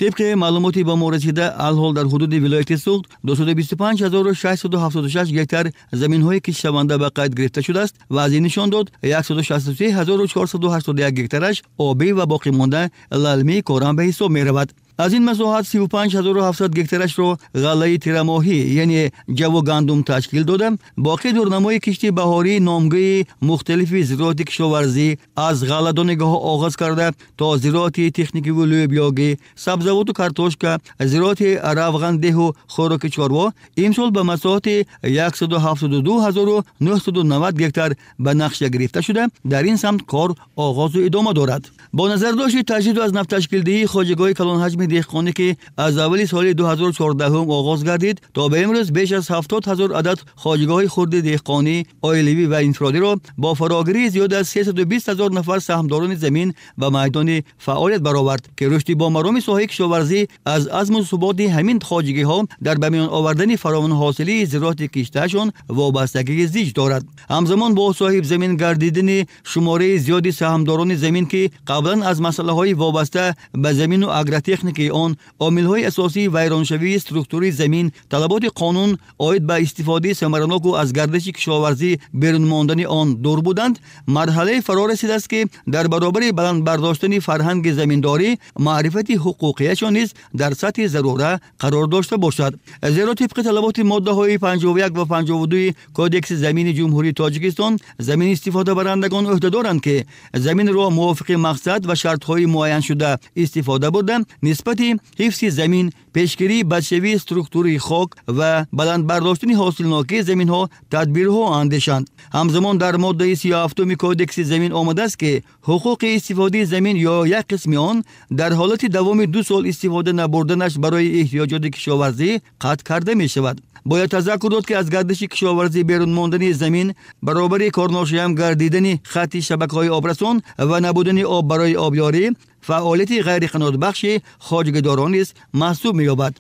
Тибқи маълумоти ба мо расида, алҳол дар ҳудуди вилояти Суғд 225676 гектар заминҳои киштшаванда ба қайд гирифта шудааст ва аз ин нишон дод 163481 гектараш обӣ ва боқимонда лалмии корам ба ҳисоб меравад. Аз ин масоҳат 35700 гектарашро ғаллаи тирамоҳӣ, яъне ҷаву гандум ташкил дода, боқӣ дурнамои кишти баҳории номгӯи мухталифи зироати кишоварзӣ аз ғалладонигоҳ оғоз карда то зироати техникиву лӯбиёгӣ, сабзавоту картошка, зироати равғандеҳу хӯроки чорво имсол ба масоҳати 172990 гектар ба нақша гирифта шуда, дар ин самт кор оғозу идома дорад. Бо назардошти таҷдиду аз навташкилдиҳии хоҷагиҳои калонҳаҷми деҳқонӣ, ки аз аввали соли 2014 оғоз гардид, то ба имрӯз беш аз 70 000 адад хоҷагиҳои хурди деҳқонӣ, оилавӣ ва инфиродиро бо фарогирии зиёд аз 320 000 нафар саҳмдорони замин ба майдони фаъолият баровард, ки рушди бомароми соҳаи кишоварзӣ аз азму суботи ҳамин хоҷагиҳо дар ба миён овардани фаровонҳосилии зироати киштаашон вобастагии зич дорад. Ҳамзамон бо соҳибзамин гардидани шумораи зиёди саҳмдорони замин, ки қаблан аз масъалаҳои вобаста ба замину агротехникаи он, омилҳои асосии вайроншавии структураи замин, талаботи қонун оид ба истифодаи самараноку аз гардиши кишоварзӣ берун мондани он дур буданд, марҳалаи фаро расидааст, ки дар баробари баланд бардоштани фарҳанги заминдорӣ маърифати ҳуқуқияшон низ дар сатҳи зарура қарор дошта бошад. Зеро тибқи талаботи моддаҳои 51 ва 52 Кодекси замини Ҷумҳурии Тоҷикистон, замин истифодабарандагон ӯҳдадоранд, ки заминро мувофиқи мақсад ва шартҳои муайяншуда истифода бурда, нисбати ҳифзи замин, пешгирии бадшавии структураи хок ва баланд бардоштани ҳосилнокии заминҳо тадбирҳо андешанд. Ҳамзамон дар моддаи 37-уми Кодекси замин омадааст, ки ҳуқуқи истифодаи замин ё як қисми он дар ҳолати давоми 2 сол истифода набурданаш барои эҳтиёҷоти кишоварзӣ қатъ карда мешавад. Бояд тазаккур дод, ки аз гардиши кишоварзӣ берун мондани замин баробари корношоям гардидани хатти шабакаҳои обрасон ва набудани об барои обёрӣ фаъолияти ғайриқаноатбахши хоҷагидорон низ маҳсуб меёбад.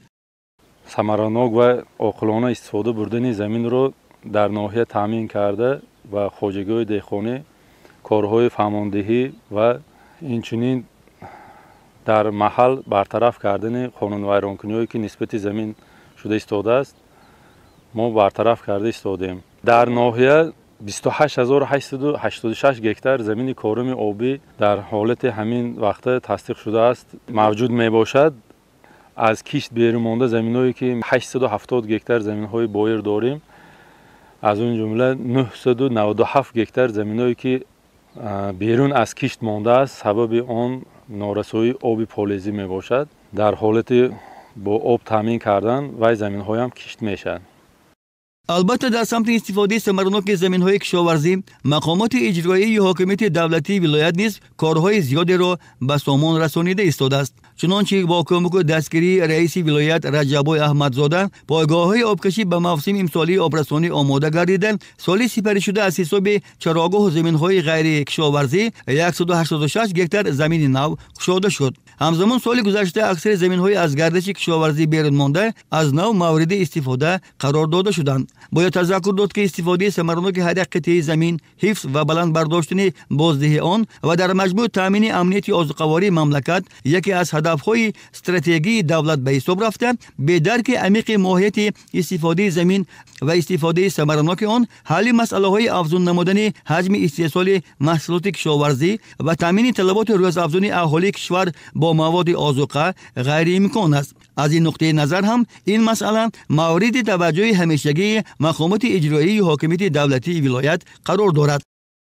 Самаранок ва оқилона истифода бурдани заминро дар ноҳия таъмин карда ва хоҷагиҳои деҳқонӣ корҳои фаҳмондиҳӣ ва инчунин дар маҳал бартараф кардани қонунвайронкуниҳое, ки нисбати замин шуда истодааст, мо бартараф карда истодем. Дар ноҳия 28886 гектар замини коруми обӣ дар ҳолати ҳамин вақта тасдиқ шудааст, мавҷуд мебошад. Аз кишт берун монда заминҳое, ки 870 гектар заминҳои боир дорем, аз он ҷумла 997 гектар заминҳое, ки берун аз кишт мондааст, сабаби он норасоии оби полезӣ мебошад. Дар ҳолати бо об таъмин кардан вай заминҳоям кишт мешавад. Албатта, дар самти истифодаи самараноки заминҳои кишоварзӣ мақомоти иҷроии ҳокимияти давлатии вилоят низ корҳои зиёдеро ба сомон расонида истодааст. Чунончи бо кӯмаку дастгирии раиси вилоят Раҷаббой Аҳмадзода пойгоҳҳои обкашӣ ба мавсими имсолии обрасонӣ омода гардида, соли сипаришуда аз ҳисоби чарогоҳу заминҳои ғайрикишоварзӣ 186 гектар замини нав кушода шуд. Ҳамзамон соли гузашта аксари заминҳои аз гардиши кишоварзӣ берун монда аз нав мавриди истифода қарор дода шуданд. Бояд тазаккур дод, ки истифодаи самараноки ҳар як қитъаи замин, ҳифз ва баланд бардоштани боздиҳи он ва дар маҷмӯъ таъмини амнияти озуқавории мамлакат яке аз ҳадафҳои стратегии давлат ба ҳисоб рафта, бе дарки амиқи моҳияти истифодаи замин ва истифодаи самараноки он ҳалли масъалаҳои афзун намудани ҳаҷми истеҳсоли маҳсулоти кишоварзӣ ва таъмини талаботи рӯзафзуни аҳолии кишвар бо маводи озуқа ғайриимкон аст. Аз ин нуқтаи назар ҳам ин масъала мавриди таваҷҷӯҳи ҳамешагии мақомоти иҷроии ҳокимияти давлатии вилоят қарор дорад.